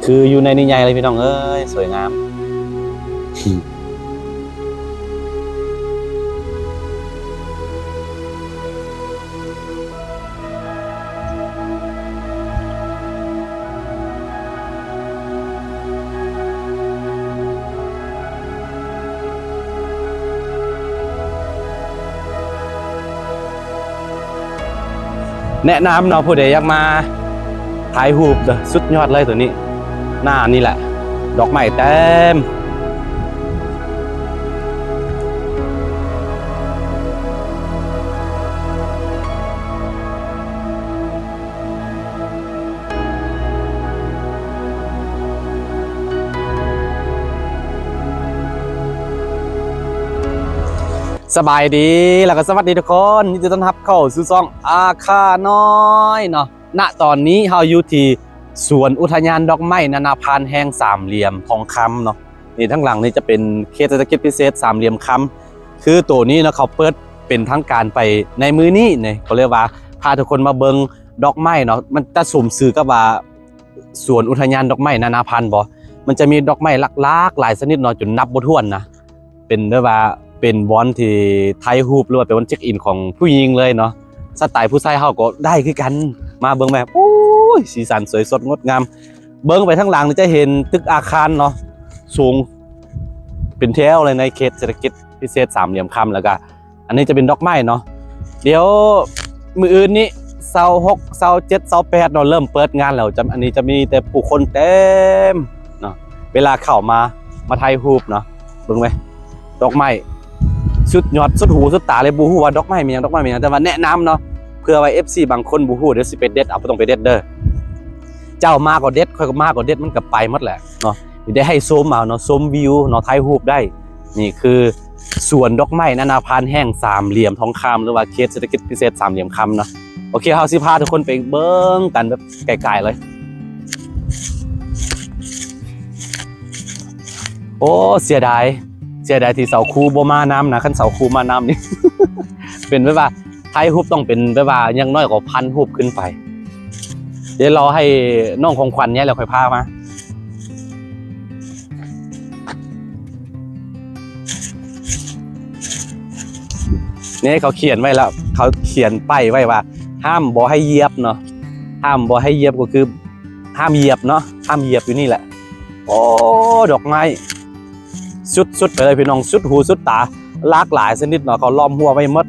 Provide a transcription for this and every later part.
ຄືຢູ່ໃນນິຍາຍເລີຍພີ່ນ້ອງເອີຍ ສວຍງາມ. ແນະນຳເນາະ ຜູ້ໃດຢາກມາຖ່າຍຮູບເດີ ສຸດຍອດເລີຍໂຕນີ້. ໜ້ານີ້ແຫຼະ ດອກໄມ້ເຕັມ. ສະບາຍດີ ແລ້ວກໍສະຫວັດດີທຸກຄົນ ຍິນດີຕ້ອນຮັບເຂົ້າສູ່ຊ່ອງອາຄານ້ອຍເນາະ. ນະຕອນນີ້ເຮົາຢູ່ທີ່ສວນອຸທະຍານດອກໄມ້ນານາພັນແຫ່ງສາມຫຼ່ຽມທອງຄຳເນາະ. ນີ້ທາງຫຼັງນີ້ຈະເປັນເຂດເສດຖະກິດພິເສດສາມຫຼ່ຽມຄຳ ຄືໂຕນີ້ເນາະ ເຂົາເປີດເປັນທາງການໄປໃນມື້ນີ້ນີ້ ກໍເລີຍວ່າພາທຸກຄົນມາເບິ່ງດອກໄມ້ເນາະ. ມັນຈະສົມຊື່ກັບວ່າສວນອຸທະຍານດອກໄມ້ນານາພັນບໍ່? ມັນຈະມີດອກໄມ້ຫຼາກຫຼາຍຊະນິດເນາະ ຈົນນັບບໍ່ຖ້ວນນະ. ເປັນແບບວ່າເປັນບ່ອນທີ່ຖ່າຍຮູບ ຫຼືວ່າເປັນບ່ອນເຊັກອິນຂອງຜູ້ຍິງເລີຍເນາະ. ສະໄຕຜູ້ຊາຍເຮົາກໍໄດ້ຄືກັນ. ມາເບິ່ງແມ ໂອ້ຍ ສີສັນສວຍສົດງົດງາມ. ເບິ່ງໄປທາງຫຼັງນີ້ຈະເຫັນຕຶກອາຄານເນາະ ສູງເປັນແຖວເລີຍໃນເຂດເສດຖະກິດພິເສດສາມຫຼ່ຽມຄຳ. ແລ້ວກະອັນນີ້ຈະເປັນດອກໄມ້ເນາະ. ດຽວມື້ອື່ນນີ້ ຊາວຫົກ ຊາວເຈັດ ຊາວແປດເນາະ ເລີ່ມເປີດງານແລ້ວ. ຈະ ອັນນີ້ຈະມີແຕ່ຜູ້ຄົນເຕັມເນາະ ເວລາເຂົ້າມາ ມາຖ່າຍຮູບເນາະ. ເບິ່ງໄວ້ ດອກໄມ້ສຸດຍອດ ສຸດຫູສຸດຕາເລີຍ. ບໍ່ຮູ້ວ່າດອກໄມ້ແມ່ນຫຍັງ ດອກໄມ້ແມ່ນຫຍັງ ແຕ່ວ່າແນະນຳເນາະ ເພື່ອວ່າເອັຟຊີບາງຄົນບໍ່ຮູ້ ດຽວຊິໄປເດັດເອົາ ບໍ່ຕ້ອງໄປເດັດເດີ. ເຈົ້າມາກໍເດັດ ຂ້ອຍກໍມາກໍເດັດ ມັນກໍໄປໝົດແຫຼະເນາະ. ໄດ້ໃຫ້ຊົມເອົາເນາະ ຊົມວິວເນາະ ຖ່າຍຮູບໄດ້. ນີ້ຄືສວນດອກໄມ້ນານາພັນແຫ່ງສາມຫຼ່ຽມທອງຄຳ ຫຼືວ່າເຂດເສດຖະກິດພິເສດສາມຫຼ່ຽມຄຳເນາະ. ໂອເຄ ເຮົາຊິພາທຸກຄົນໄປເບິ່ງກັນແບບໄກໆເລີຍ. ໂອ້ ເສຍດາຍ ເສຍດາຍທີ່ສາວຄູບໍ່ມານຳນະ. ຄັນສາວຄູມານຳນີ້ ເປັນແບບວ່າຖ່າຍຮູບຕ້ອງເປັນແບບວ່າຢ່າງໜ້ອຍກໍພັນຮູບຂຶ້ນໄປ. ດຽວລໍໃຫ້ນ້ອງຂອງຂວັນໃຫຍ່ແລ້ວຄ່ອຍພາມາ. ນີ້ເຂົາຂຽນໄວ້ແລ້ວ ເຂົາຂຽນປ້າຍໄວ້ວ່າຫ້າມບໍ່ໃຫ້ຢຽບເນາະ. ຫ້າມບໍ່ໃຫ້ຢຽບກໍຄືຫ້າມຢຽບເນາະ ຫ້າມຢຽບຢູ່ນີ້ແຫຼະ. ໂອ້ ດອກໄມ້ສຸດໆໄປເລີຍພີ່ນ້ອງ ສຸດຫູສຸດຕາ ຫຼາກຫຼາຍຊະນິດເນາະ ເຂົາລ້ອມຮົ້ວໄວ້ໝົດ.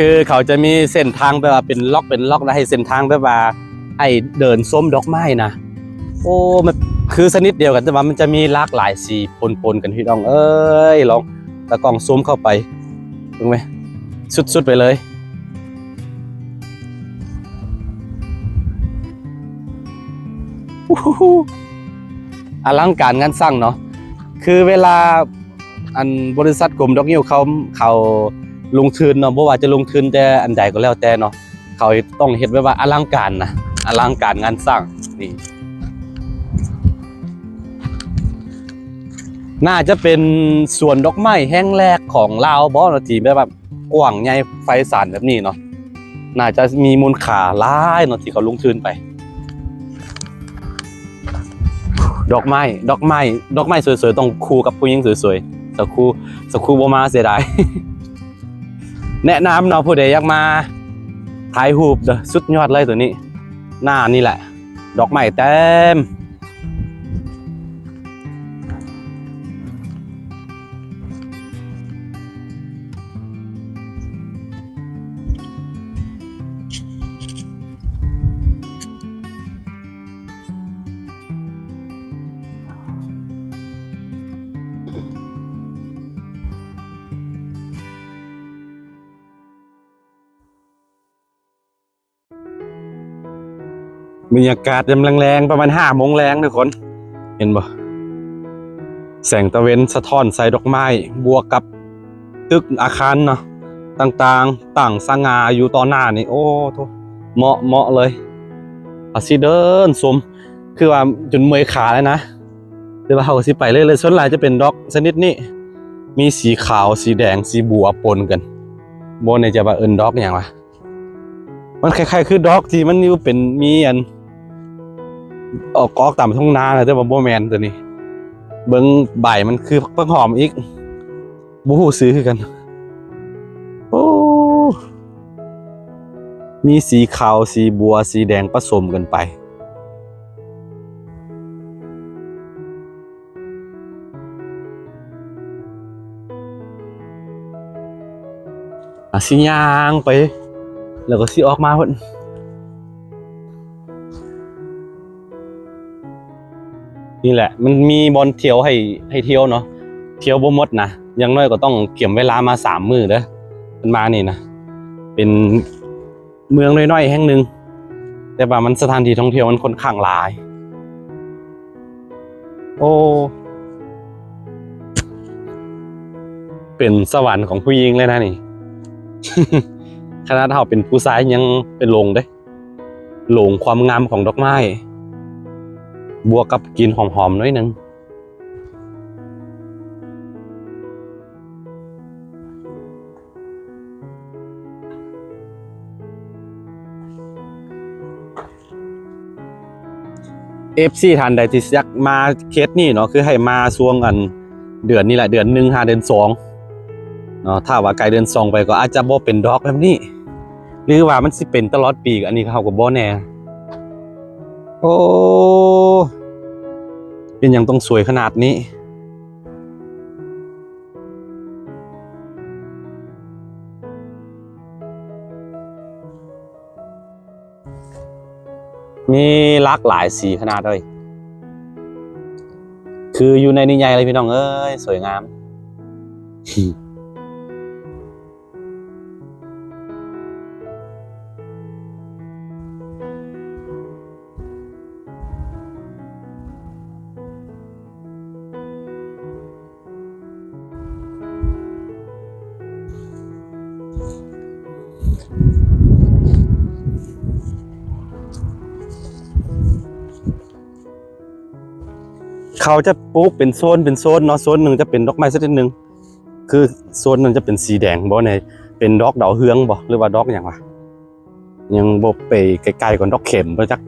ຄືເຂົາຈະມີເສັ້ນທາງແບບວ່າເປັນລັອກເປັນລັອກ ແລ້ວໃຫ້ເສັ້ນທາງແບບວ່າໃຫ້ເດີນຊົມດອກໄມ້ນະ. ໂອ້ ມັນຄືຊະນິດດຽວກັນ ແຕ່ວ່າມັນຈະມີຫຼາກຫຼາຍສີປົນໆກັນ ພີ່ນ້ອງເອີຍ. ລອງຕາກ້ອງຊູມເຂົ້າໄປເບິ່ງແມ ສຸດໆໄປເລີຍ. ອະລັງການງານສ້າງເນາະ ຄືເວລາ ອັນ ບໍລິສັດກົມດອກງິ້ວເຂົາ ເຂົາລົງທຶນເນາະ ບໍ່ວ່າຈະລົງທຶນແຕ່ອັນໃດກໍແລ້ວແຕ່ເນາະ ເຂົາຕ້ອງເຮັດແບບວ່າອະລັງການນະ ອະລັງການງານສ້າງ. ນີ້ໜ້າຈະເປັນສວນດອກໄມ້ແຫ່ງແລກຂອງລາວບໍເນາະ ທີ່ແບບວ່າ ກວ້າງໃຫຍ່ໄພສານແບບນີ້ເນາະ ໜ້າຈະມີມູນຄ່າຫຼາຍເນາະ ທີ່ເຂົາລົງທຶນໄປ. ດອກໄມ້ ດອກໄມ້ ດອກໄມ້ສວຍໆ ຕ້ອງຄູ່ກັບຜູ້ຍິງສວຍໆ. ສາວຄູ ສາວຄູບໍ່ມາ ເສຍດາຍ. ແນະນຳເນາະ ຜູ້ໃດຢາກມາຖ່າຍຮູບເດີ ສຸດຍອດເລີຍໂຕນີ້. ໜ້ານີ້ແຫຼະ ດອກໄມ້ເຕັມ. ໂ ບັນຍາກາດຍາມແລງໆ ປະມານຫ້າໂມງແລງທຸກຄົນ ເຫັນບໍ່? ແສງຕາເວັນສະທ້ອນໃສ່ດອກໄມ້ ບວກກັບຕຶກອາຄານເນາະ ຕ່າງໆ ຕັ້ງສະຫງ່າຢູ່ຕໍ່ໜ້ານີ້ ໂອ້ໂທ້ ເໝາະ ເໝາະເລີຍ. ເຮົາຊິເດີນຊົມ ຄືວ່າຈົນເມື່ອຍຂາແລ້ວນະ ແຕ່ວ່າເຮົາກໍຊິໄປເລື້ອຍໆ ສ່ວນຫຼາຍຈະເປັນດອກຊະນິດນີ້ ມີສີຂາວ ສີແດງ ສີບົວປົນກັນ ບໍ່ແນ່ໃຈວ່າເອີ້ນດອກຫຍັງວະ. ມັນຄ້າຍໆຄືດອກທີ່ມັນຢູ່ເປັນ ມີອັນ ອອກ ອອກຕາມທົ່ງນານະ ແຕ່ວ່າບໍ່ແມ່ນຕົວນີ້ ເບິ່ງໃບມັນຄືຜັກຫອມອີກ ບໍ່ຮູ້ຊື່ຄືກັນ. ໂອ້ ມີສີຂາວ ສີບົວ ສີແດງປະສົມກັນໄປ. ອາ ຊິຍ່າງໄປ ແລ້ວກໍຊິອອກມາພຸ້ນ. ນີ້ແຫຼະ ມັນມີບ່ອນທ່ຽວໃຫ້ ໃຫ້ທ່ຽວເນາະ ທ່ຽວບໍ່ໝົດນະ ຢ່າງໜ້ອຍກໍຕ້ອງກຽມເວລາມາສາມມື້ເດີ້ ເພິ່ນມານີ້ນະ ເປັນ ເມືອງນ້ອຍໆແຫ່ງໜຶ່ງ ແຕ່ວ່າມັນ ສະຖານທີ່ທ່ອງທ່ຽວມັນຂ້ອນຂ້າງຫຼາຍ. ໂອ້ ເປັນສະຫວັນຂອງຜູ້ຍິງເລີຍນະນີ້ ຂະໜາດເຮົາເປັນຜູ້ຊາຍຍັງໄປຫຼົງເດ້ ຫຼົງຄວາມງາມຂອງດອກໄມ້ ບວກກັບກິ່ນຫອມໆໜ້ອຍໜຶ່ງ. ເອັຟຊີ ທ່ານໃດທີ່ຢາກມາເຂດນີ້ເນາະ ຄືໃຫ້ມາຊ່ວງອັນເດືອນນີ້ແຫຼະ ເດືອນໜຶ່ງຫາເດືອນສອງເນາະ ຖ້າວ່າໃກ້ເດືອນສອງໄປກໍອາດຈະບໍ່ເປັນດອກແບບນີ້ ຫຼືວ່າມັນຊິເປັນຕະຫຼອດປີ ອັນນີ້ເຮົາກໍບໍ່ແນ່. ໂອ້ ເປັນຫຍັງຕ້ອງສວຍຂະໜາດນີ້? ມີຫຼາກຫຼາຍສີຂະໜາດເອີຍ ຄືຢູ່ໃນນິຍາຍເລີຍພີ່ນ້ອງເອີຍ ສວຍງາມ. ເຂົາຈະປູກເປັນໂຊນເປັນໂຊນເນາະ ໂຊນໜຶ່ງຈະເປັນດອກໄມ້ຊະນິດໜຶ່ງ ຄືໂຊນນັ້ນຈະເປັນສີແດງ ບໍ່ແນ່ເປັນດອກດາວເຮືອງບໍ່ ຫຼືວ່າດອກຫຍັງວະ ຍັງບໍ່ໄປໃກ້ໆກ່ອນ ດອກເຂັມບໍ່ຈັກ.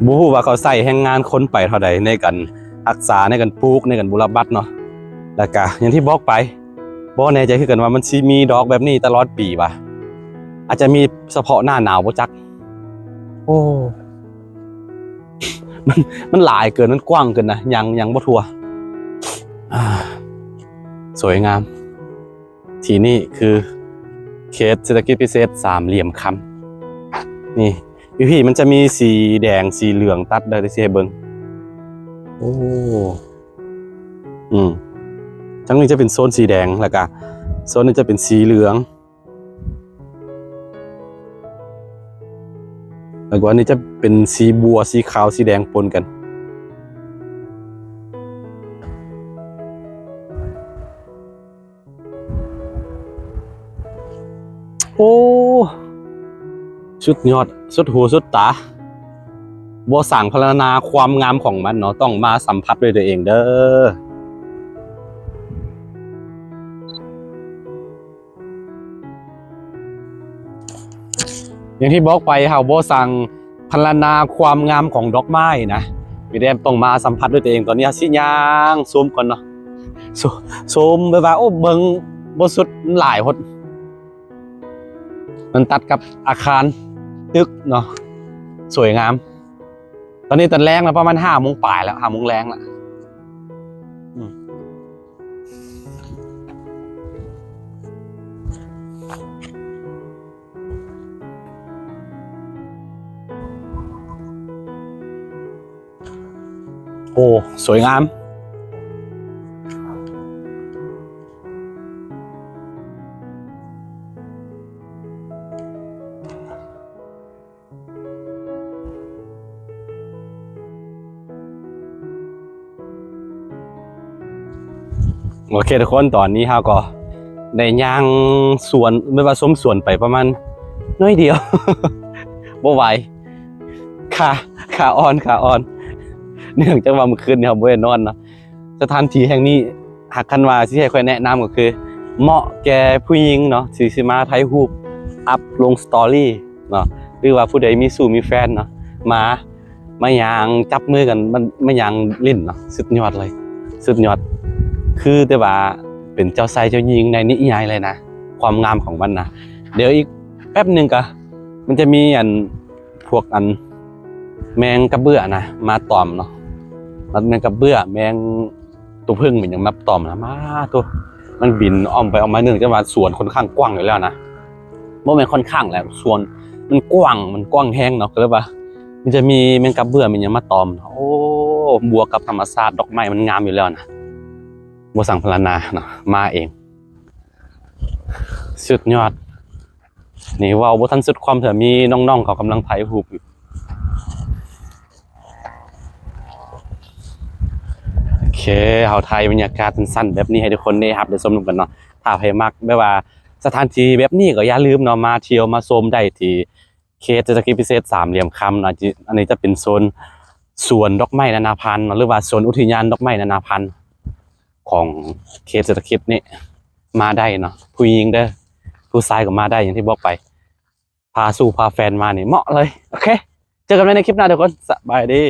ບໍ່ຮູ້ວ່າເຂົາໃຊ້ແຮງງານຄົນໄປເທົ່າໃດໃນການຮັກສາ ໃນການປູກ ໃນການບຸລະບັດເນາະ ແລ້ວກະຢ່າງທີ່ບອກໄປ ບໍ່ແນ່ໃຈຄືກັນວ່າມັນຊິມີດອກແບບນີ້ຕະຫຼອດປີຫວາ ອາດຈະມີສະເພາະໜ້າໜາວບໍ່ຈັກ. ໂອ້ ມັນ ມັນຫຼາຍເກີນ ມັນກວ້າງເກີນນະ ຍັງ ຍັງບໍ່ທົ່ວ. ອາ ສວຍງາມ. ທີ່ນີ້ຄືເຂດເສດຖະກິດພິເສດສາມຫຼ່ຽມຄຳ ນີ້ ຢູ່ພີ້ມັນຈະມີສີແດງ ສີເຫຼືອງ ຕັດໄດ້ ຊິໃຫ້ເບິ່ງ. ໂອ້ ອືມ ທາງນີ້ຈະເປັນໂຊນສີແດງ ແລ້ວກະໂຊນນີ້ຈະເປັນສີເຫຼືອງ ແລ້ວກະອັນນີ້ຈະເປັນສີບົວ ສີຂາວ ສີແດງປົນກັນ. ໂອ້ ສຸດຍອດ ສຸດຫູສຸດຕາ ບໍ່ສ້າງພັນລະນາຄວາມງາມຂອງມັນເນາະ ຕ້ອງມາສຳຜັດດ້ວຍຕົວເອງເດີ້. ຢ່າງທີ່ບອກໄປ ເຮົາບໍ່ສ້າງພັນລະນາຄວາມງາມຂອງດອກໄມ້ນະ ມີແຕ່ຕ້ອງມາສຳຜັດດ້ວຍຕົວເອງ. ຕອນນີ້ເຮົາຊິຍ່າງຊົມກ່ອນເນາະ ຊົມ ຊົມແບບວ່າ ໂອ້ ເບິ່ງບໍ່ສຸດ ມັນຫຼາຍໂພດ ມັນຕັດກັບອາຄານຕຶກເນາະ ສວຍງາມ. ຕອນນີ້ຕອນແລງແລ້ວ ປະມານຫ້າໂມງປາຍແລ້ວ ຫ້າໂມງແລງແລ້ວ ອືມ. ໂອ້ ສວຍງາມ. ໂອເຄທຸກຄົນ ຕອນນີ້ເຮົາກໍໄດ້ຍ່າງສວນ ແບບວ່າຊົມສວນໄປປະມານໜ້ອຍດຽວ ບໍ່ໄຫວ ຂາ ຂາອ່ອນ ຂາອ່ອນ ເນື່ອງຈາກວ່າມື້ຄືນນີ້ເຮົາບໍ່ໄດ້ນອນເນາະ. ສະຖານທີ່ແຫ່ງນີ້ ຫາກຄັນວ່າຊິໃຫ້ຂ້ອຍແນະນຳກໍຄື ເໝາະແກ່ຜູ້ຍິງເນາະ ທີ່ຊິມາຖ່າຍຮູບອັບລົງສະຕໍຣີເນາະ ຫຼືວ່າຜູ້ໃດມີຊູ້ມີແຟນເນາະ ມາ ມາຍ່າງຈັບມືກັນ ມາ ມາຍ່າງຫຼິ້ນເນາະ ສຸດຍອດເລີຍ ສຸດຍອດ. ຄືແຕ່ວ່າເປັນເຈົ້າຊາຍເຈົ້າຍິງໃນນິຍາຍເລີຍນະ ຄວາມງາມຂອງມັນນະ. ດຽວອີກແປັບໜຶ່ງກະ ມັນຈະມີອັນ ພວກອັນ ແມງກະເບືອນະ ມາຕອມເນາະ ມາ ແມງກະເບືອ ແມງ ຕົວເຜິ້ງມັນຍັງມາຕອມນະ ມາໂຕ ມັນບິນອ້ອມໄປອ້ອມມາ ເນື່ອງຈາກວ່າສວນຂ້ອນຂ້າງກວ້າງຢູ່ແລ້ວນະ ບໍ່ແມ່ນຂ້ອນຂ້າງແຫຼະ ສວນມັນກວ້າງ ມັນກວ້າງແຮງເນາະ ກໍເລີຍວ່າມັນຈະມີແມງກະເບືອ ມັນຍັງມາຕອມ. ໂອ້ ບວກກັບທຳມະຊາດ ດອກໄມ້ມັນງາມຢູ່ແລ້ວນະ ບໍ່ສັງພະລະນາເນາະ ມາເອງ ສຸດຍອດ. ນີ້ເວົ້າບໍ່ທັນສຸດຄວາມເທື່ອ ມີນ້ອງໆເຂົາກຳລັງຖ່າຍຮູບຢູ່. ໂອເຄ ເຮົາຖ່າຍບັນຍາກາດສັ້ນໆແບບນີ້ໃຫ້ທຸກຄົນໄດ້ຮັບໄດ້ຊົມນຳກັນເນາະ. ຖ້າໃຜມັກແບບວ່າສະຖານທີ່ແບບນີ້ກໍຢ່າລືມເນາະ ມາທ່ຽວມາຊົມໄດ້ທີ່ເຂດເສດຖະກິດພິເສດສາມຫຼ່ຽມຄຳເນາະ. ອັນນີ້ຈະເປັນໂຊນສວນດອກໄມ້ນານາພັນເນາະ ຫຼືວ່າສວນອຸທິຍານດອກໄມ້ນານາພັນຂອງເຂດເສດຖະກິດນີ້ ມາໄດ້ເນາະ. ຜູ້ຍິງເດີ ຜູ້ຊາຍກໍມາໄດ້ ຢ່າງທີ່ບອກໄປ ພາຊູ້ພາແຟນມານີ້ເໝາະເລີຍ. ໂອເຄ ເຈີກັນໃໝ່ໃນຄລິບໜ້າທຸກຄົນ ສະບາຍດີ.